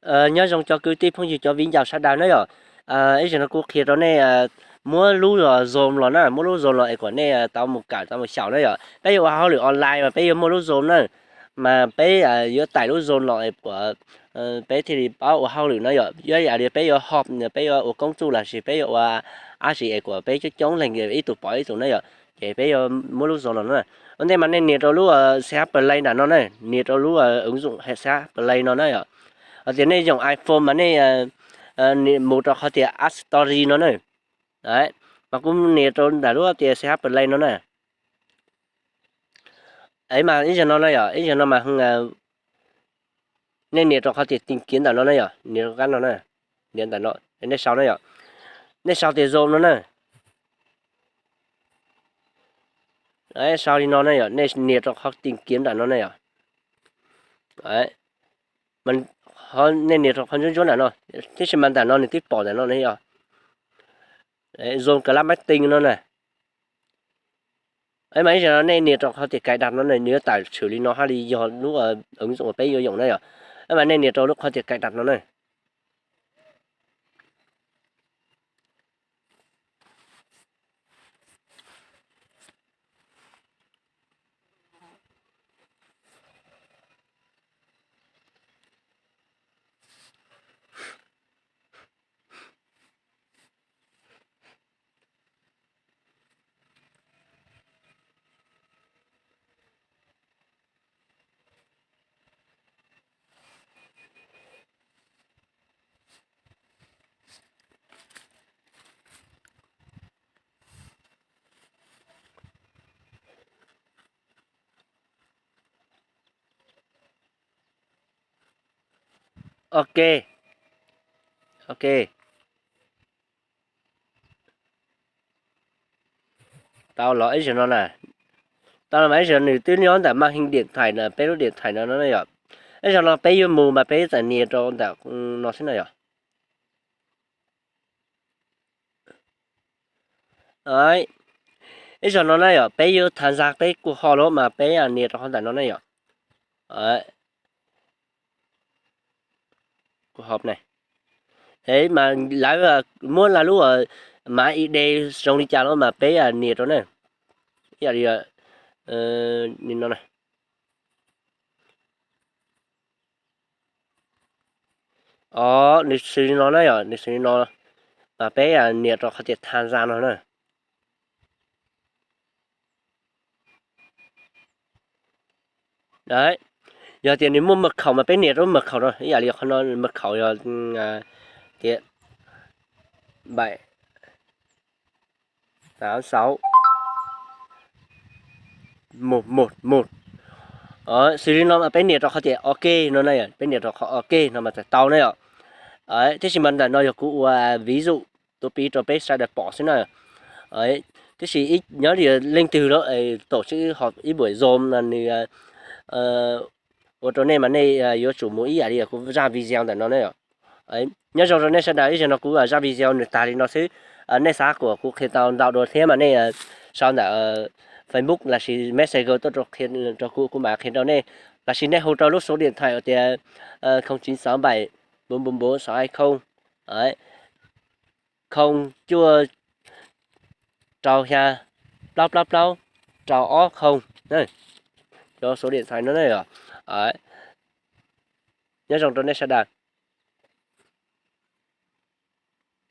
Nyob zoo cov kwv tij phooj ywg cov viv ncaus sawv daws na yom. Ib zaug no kuv qhia rau nej muab lub Zoom los na, muab lub Zoom los es kom nej tau mus kawm tau mus xyaum na yom. Peb yuav ua hauj lwm online mas peb yuav muaj lub Zoom na, mas peb yuav tải lub Zoom los es peb thiaj li paub ua hauj lwm na yom. Yog yam li peb yuav họp, peb yuav ua koob txuj lossis peb yuav ua dab tsi es kom peb coob coob leej ib tug pom ib tug na yom, ces peb yuav muab lub Zoom los na. Ua ntej mas nej nias rau lub CH Play nram no na, nias rau lub ứng dụng CH Play no na yom. Hos tias nej yoom iPhone mas nej mus rau qhov tias App Store no na. Mas kuv nias rau ntawm lub tias CH Play no na. Es mas ib zaug no na yom, ib zaug no mas nej nias rau qhov tias tìm kiếm ntawm no na yom, nias rau qab no na, nias ntawm no, nej sau na yom, nej sau tias Zoom no na. Sau li no na yom, nej nias rau qhov tìm kiếm ntawm no na yom. Nej nias rau qhov ntsuab ntsuab ntawm no, tiam sis mas ntawm no nws twb pom ntawm no na yom. Zoom Club Meeting no na. Mas ib zaug no nej nias rau qhov tias cài đặt no na, nws yuav tawm tshwm li no hab li yog lub ứng dụng uas peb yuav yoom na yom. Mas nej nias rau lub qhov tias cài đặt no na. Ok, ok. Tau los ib zaug no na. Tau los mas ib zaug nws twb nyob ntawm màn hình điện thoại na, peb lub điện thoại no na yom. Ib zaug no peb yuav mus mas peb txawm nias rau ntawm no xwb na yom. Ib zaug no na yom, peb yuav tham zaj peb kuj ho lawm mas peb nias rau qhov ntawm no na yom. Kuj ho ne. Es mas lawv muab lawv lub mã ID zoo li cas los mas peb nias rau na. Ib yam li no na. Os, nws xws li no na yom, nws xws li no. Mas peb nias rau qhov tias tham zaj no na. Yog tias nws muaj mật khẩu mas peb nias rau mật khẩu no, ib yam li qhov no mật khẩu yog tias bảy tám sáu một một một. Xws li no mas peb nias rau qhov tias ok no na, peb nias rau qhov ok no mas txawm tau na yom. Tiam sis mas ntawm no yog kuv ua ví dụ, tua piv rau peb sawv daws pom xwb na. Tiam sis nyob li leej twg lawm tổ chức họp ib buổi Zoom nws ua rau nej mas nej yuav tsum mus ib yam li kuv zaj video ntawm no na yom. Nyob zoo rau nej sawv daws, ib zaug no kuv zaj video nws tag li no xwb. Nej xav kom kuv qhia tau ntau dua thiab mas nej sau ntawm Facebook lossis Messenger tuaj rau kuv, kuv mam qhia rau nej. Lossis nej hu rau lub số điện thoại tias không chín sáu bảy bốn bốn bốn sáu hai không, không cuaj rau xya plaub plaub plaub rau ob không. Cov số điện thoại no na yom. Nyob zoo rau nej sawv daws.